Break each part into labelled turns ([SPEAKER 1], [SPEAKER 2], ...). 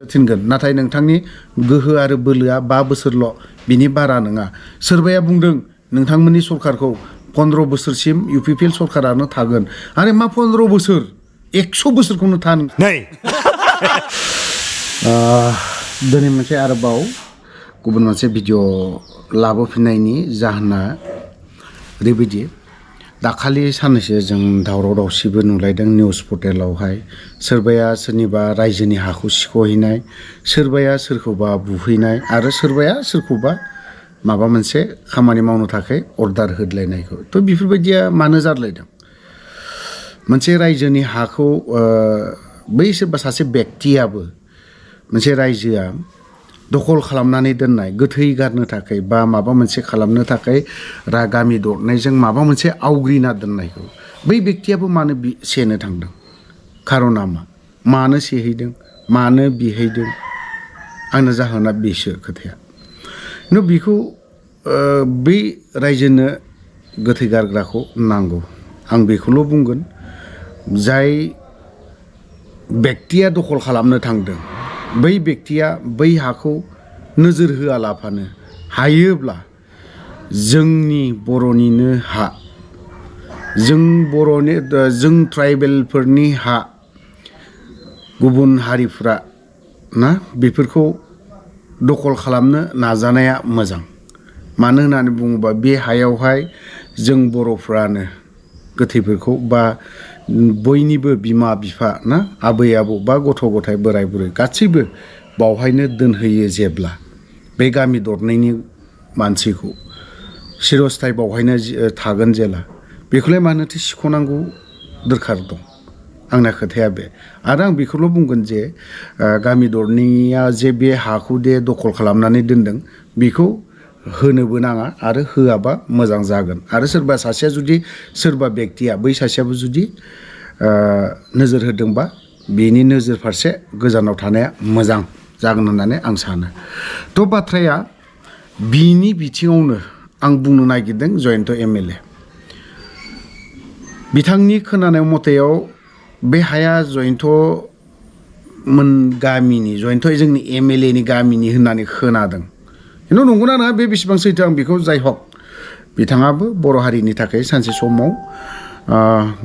[SPEAKER 1] थिनगोन नाथाय नोंथांनि गोहो आरो बोलोआ 5 बोसोरल' बिनि बारा नङा सोरबाया बुंदों नोंथांमोननि सरखारखौ 15 बोसोरसिम इउपिपिएल सरखारानो थागोन आरो मा 15 बोसोर 100 बोसोरखौनो थान नै दिनै मोनसे आरोबाव गुबुन मोनसे भिडिअ लाबोफिननायनि जाहोना ओरैबायदि दाखालि साननैसो जों दावराव दावसिबो नुलायदों निउस पर्टेलावहाय सोरबाया सोरनिबा रायजोनि हाखौ सिख'हैनाय सोरबाया सोरखौबा बुहैनाय आरो सोरबाया सोरखौबा माबा मोनसे खामानि मावनो थाखाय अर्डार होदलायनायखौ थ' बेफोरबायदिया मानो जादलायदों मोनसे रायजोनि हाखौ बै सोरबा सासे व्यक्तियाबो मोनसे रायजोआ दखल खालामनानै दोननाय गोथै गारनो थाखाय बा माबा मोनसे खालामनो थाखाय गामि दरनायजों माबा मोनसे आवग्रिना दोननायखौ बै व्यक्तियाबो मानो सेनो थांदों खारना मानो सेहैदों मानो बिहैदों आंनो जाहोना बेसो खोथाया बेखौ बै रायजोनो गोथै गारग्राखौ नांगौ आं बेखौल' बुंगोन जाय व्यक्तिया दखल खालामनो थांदों बै व्यक्तिया बै हाखौ नोजोर होआलाफानो हायोब्ला जोंनि बर'निनो हा जों ट्राइबेलफोरनि हा गुबुन हारिफ्रा ना बेफोरखौ दखल खालामनो नाजानाया मोजां मानो होननानै बुङोबा बे हायावहाय जों बर'फ्रानो गोथैफोरखौ बा बयनिबो बिमा बिफा ना आबै आबौ बा गथ' गथाय बोराय बुरै गासैबो बावहायनो दोनहैयो जेब्ला बे गामि दरनैनि मानसिखौ सिरस्थाय बावहायनो थागोन जेला बेखौलाय मानोथो सिख'नांगौ दरखार दं आंना खोथाया बे आरो आं बेखौल' बुंगोन जे गामि दरनैया जे बे हाखौ दे दखल खालामनानै दोनदों बेखौ होनोबो नाङा आरो होआबा मोजां जागोन आरो सोरबा सासेया जुदि सोरबा व्यक्तिया बै सासेयाबो जुदि नोजोर होदोंबा बेनि नोजोर फारसे गोजानाव थानाया मोजां जागोन होननानै आं सानो थ' बाथ्राया बिनि बिथिङावनो आं बुंनो नागिरदों जयन्त एमएलए बिथांनि खोनानाय मथेयाव बे हाया जयन्त मोन गामिनि जयन्त जोंनि एमएलएनि गामिनि होननानै खोनादों खिन्थु नंगौना नङा बे बेसेबां सैथो आं बेखौ जाय हक बिथाङाबो बर' हारिनि थाखाय सानसे समाव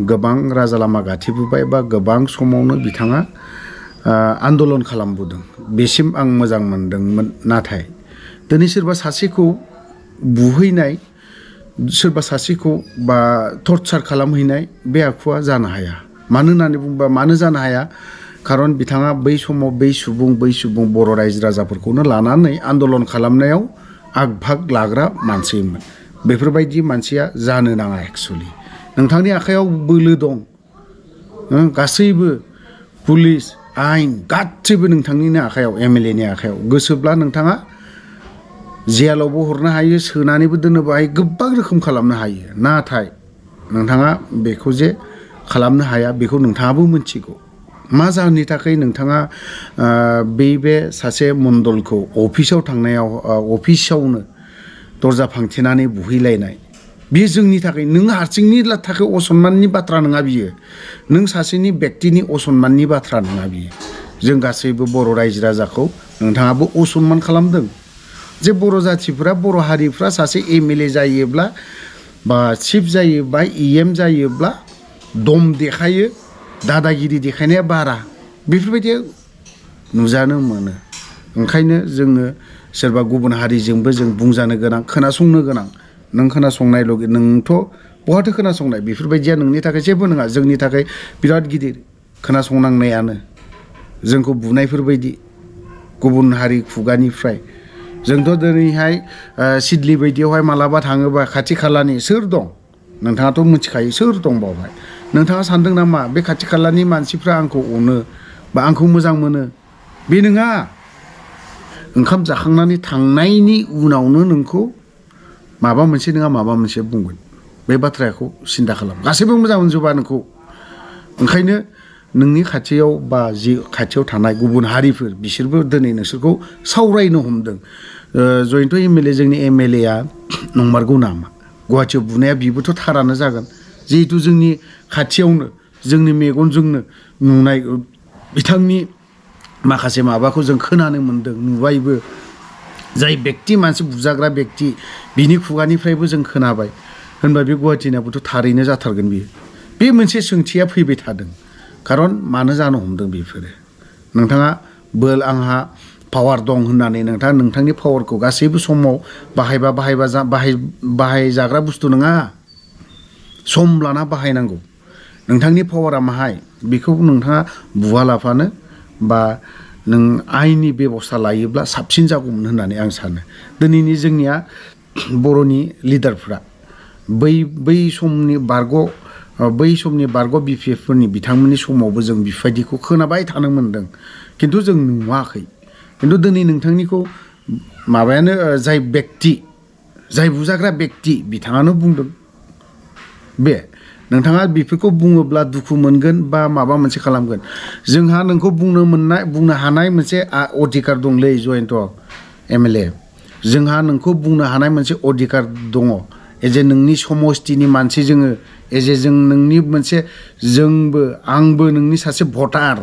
[SPEAKER 1] गोबां राजा लामा गाथेबोबाय बा गोबां समावनो बिथाङा आन्दलन खालामबोदों बेसिम आं मोजां मोनदोंमोन नाथाय दिनै सोरबा सासेखौ बुहैनाय सोरबा सासेखौ बा टर्चार खालामहैनाय बे आखुआ जानो हाया मानो होननानै बुङोबा मानो जानो हाया खारन बिथाङा बै समाव बै सुबुं बर' रायजो राजाफोरखौनो लानानै आन्दलन खालामनायाव आग भाग लाग्रा मानसिमोन बेफोरबायदि मानसिया जानो नाङा एक्सुवेलि नोंथांनि आखायाव बोलो दं गासैबो पुलिस आइन गासैबो नोंथांनिनो आखायाव एमएलएनि आखायाव गोसोब्ला नोंथाङा जेलावबो हरनो हायो सोनानैबो दोननोबो हायो गोबां रोखोम खालामनो हायो नाथाय नोंथाङा बेखौ जे खालामनो हाया बेखौ नोंथाङाबो मिथिगौ मा जाहोननि थाखाय नोंथाङा बे सासे मण्डलखौ अफिसाव थांनायाव अफिसावनो दरजा फांथेनानै बुहैलायनाय बियो जोंनि थाखाय नों हारसिंनि थाखाय असनमाननि बाथ्रा नङा बियो नों सासेनि व्यक्तिनि असनमाननि बाथ्रा नङा बियो जों गासैबो बर' रायजो राजाखौ नोंथाङाबो असनमान खालामदों जे बर' जाथिफ्रा बर' हारिफ्रा सासे एमएलए जायोब्ला बा चिफ जायोबा इएम जायोब्ला दम देखायो दादागिरि देखायनाया बारा बेफोरबायदि नुजानो मोनो ओंखायनो जोङो सोरबा गुबुन हारिजोंबो जों बुंजानो गोनां खोनासंनो गोनां नों खोनासंनाय लगे नोंथ' बहाथो खोनासंनाय बेफोरबायदिया नोंनि थाखाय जेबो नङा जोंनि थाखाय बिराद गिदिर खोनासंनांनायानो जोंखौ बुनायफोरबायदि गुबुन हारि खुगानिफ्राय जोंथ' दिनैहाय सिडलि बायदियावहाय मालाबा थाङोबा खाथि खालानि सोर दं नोंथाङाथ' मिथिखायो सोर दं बावहाय नोंथाङा सानदों नामा बे खाथि खालानि मानसिफ्रा आंखौ अनो बा आंखौ मोजां मोनो बे नङा ओंखाम जाखांनानै थांनायनि उनावनो नोंखौ माबा मोनसे नङा माबा मोनसे बुंगोन बे बाथ्राखौ सिन्था खालाम गासैबो मोजां मोनजोबा नोंखौ ओंखायनो नोंनि खाथियाव बा जि खाथियाव थानाय गुबुन हारिफोर बिसोरबो दिनै नोंसोरखौ सावरायनो हमदों जयन्त एमएलए जोंनि एमएलएआ नंमारगौ नामा गुवाहाटियाव बुनाया बिबोथ' थारानो जागोन जिहेतु जोंनि खाथियावनो जोंनि मेगनजोंनो नुनाय बिथांनि माखासे माबाखौ जों खोनानो मोन्दों नुबायबो जाय बेक्ति मानसि बुजाग्रा बेक्ति बिनि खुगानिफ्रायबो जों खोनाबाय होनबा बे गुवाहाटीनाबोथ' थारैनो जाथारगोन बियो बे मोनसे सोंथिया फैबाय थादों खारन मानो जानो हमदों बेफोरो नोंथाङा आंहा पावार दं होननानै नोंथाङा नोंथांनि पावारखौ गासैबो समाव बाहायजाग्रा बुस्थु नङा सम लाना बाहायनांगौ नोंथांनि पावारा माहाय बेखौ नोंथाङा बुवालाफानो बा नों आयेननि बेबस्था लायोब्ला साबसिन जागौमोन होननानै आं सानो दिनैनि जोंनिया बर'नि लिडारफ्रा बै समनि बारग' बिपिएफफोरनि बिथांमोननि समावबो जों बेबायदिखौ खोनाबाय थानो मोन्दों खिन्थु जों नुवाखै खिन्थु दिनै नोंथांनिखौ माबायानो जाय बुजाग्रा बेक्ति बिथाङानो बुंदों बे नोंथाङा बेफोरखौ बुङोब्ला दुखु मोनगोन बा माबा मोनसे खालामगोन जोंहा नोंखौ बुंनो हानाय मोनसे अधिकार दंलै जयन्त एमएलए जोंहा नोंखौ बुंनो हानाय मोनसे अधिकार दङ एजे नोंनि समस्तिनि मानसि जोङो एजे जों नोंनि मोनसे आंबो नोंनि सासे भटार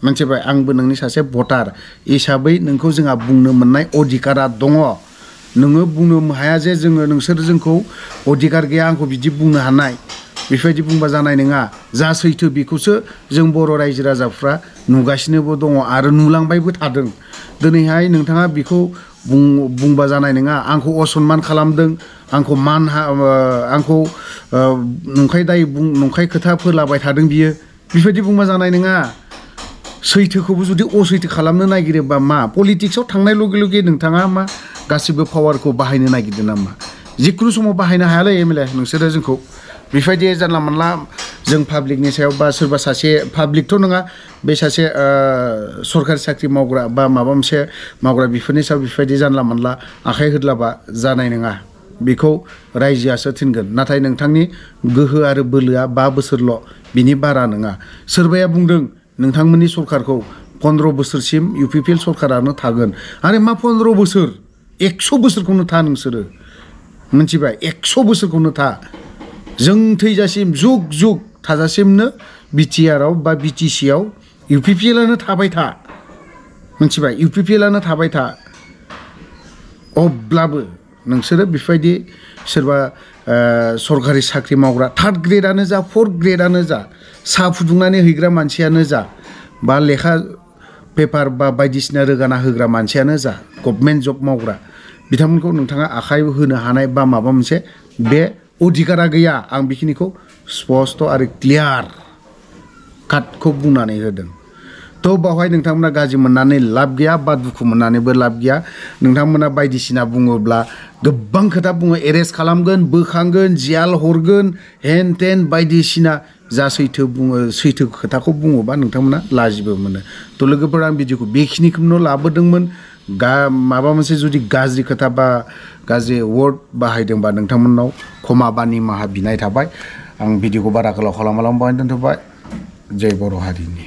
[SPEAKER 1] मोनथिबाय आंबो नोंनि सासे भटार हिसाबै नोंखौ जोंहा बुंनो मोननाय अधिकारा दङ नोङो बुंनो हाया जे नोंसोर जोंखौ अधिकार गैया आंखौ बिदि बुंनो हानाय बेबायदि बुंबा जानाय नङा जा सैथो बेखौसो जों बर' रायजो राजाफ्रा नुगासिनोबो दङ आरो नुलांबायबो थादों दिनैहाय नोंथाङा बेखौ बुंबा जानाय नङा आंखौ असनमान खालामदों आंखौ आंखौ नंखाय खोथा फोलाबाय थादों बियो बेबायदि बुंबा जानाय नङा सैथोखौबो जुदि असैथो खालामनो नागिरोबा मा पलिटिक्सआव थांनाय लगे लगे नोंथाङा मा गासिबो पावारखौ बाहायनो नागिरदों नामा जिखुनु समाव बाहायनो हायालै एमएलए नोंसोरो जोंखौ बेबायदि जानला मोनला जों पाब्लिकनि सायाव बा सोरबा सासे पाब्लिकथ' नङा बे सासे सरकारि साख्रि मावग्रा बा माबा मोनसे मावग्रा बेफोरनि सायाव बेबायदि जानला मोनला आखाइ होद्लाबा जानाय नङा बेखौ रायजोआसो थिनगोन नाथाय नोंथांनि गोहो आरो बोलोआ 5 बोसोरल' बिनि बारा नङा सोरबाया बुंदों नोंथांमोननि सरकारखौ 15 बोसोरसिम इउपिपिएल सरकारानो थागोन आरो मा 15 बोसोर 100 बोसोरखौनो था नोंसोरो मिथिबाय 100 बोसोरखौनो था जों थैजासिम जुग थाजासिमनो बिटिआरआव बा बिटिसिआव इउपिपिएलआनो थाबाय था मिथिबाय इउपिपिएलआनो थाबाय था अब्लाबो नोंसोरो बेबायदि सोरबा सरकारि साख्रि मावग्रा 3rd ग्रेडआनो जा 4th ग्रेडआनो जा साहा फुदुंनानै हैग्रा मानसियानो जा बा लेखा पेपार बा बायदिसिना रोगाना होग्रा मानसियानो जा गभर्नमेन्ट जब मावग्रा बिथांमोनखौ नोंथाङा आखाइ होनो हानाय बा माबा मोनसे बे अधिकारा गैया आं बेखिनिखौ स्पष्ट आरो क्लियार काटखौ बुंनानै होदों थ' बावहाय नोंथांमोना गाज्रि मोननानै लाब गैया बा दुखु मोननानैबो लाब गैया नोंथांमोना बायदिसिना बुङोब्ला गोबां खोथा बुङो एरेस्ट खालामगोन बोखांगोन जियाल हरगोन हेन टेन बायदिसिना जा सैथो खोथाखौ बुङोबा नोंथांमोना लाजिबो मोनो थ' लोगोफोर आं भिडिअखौ बेखिनिखौनो लाबोदोंमोन माबा मोनसे जुदि गाज्रि खोथा बा गाज्रि वर्ड बाहायदोंबा नोंथांमोननाव क्षमा बा निमाहा बिनाय थाबाय आं भिडिअखौ बारा गोलाव खालामालांबाय दोनथ'बाय जय बर' हारिनि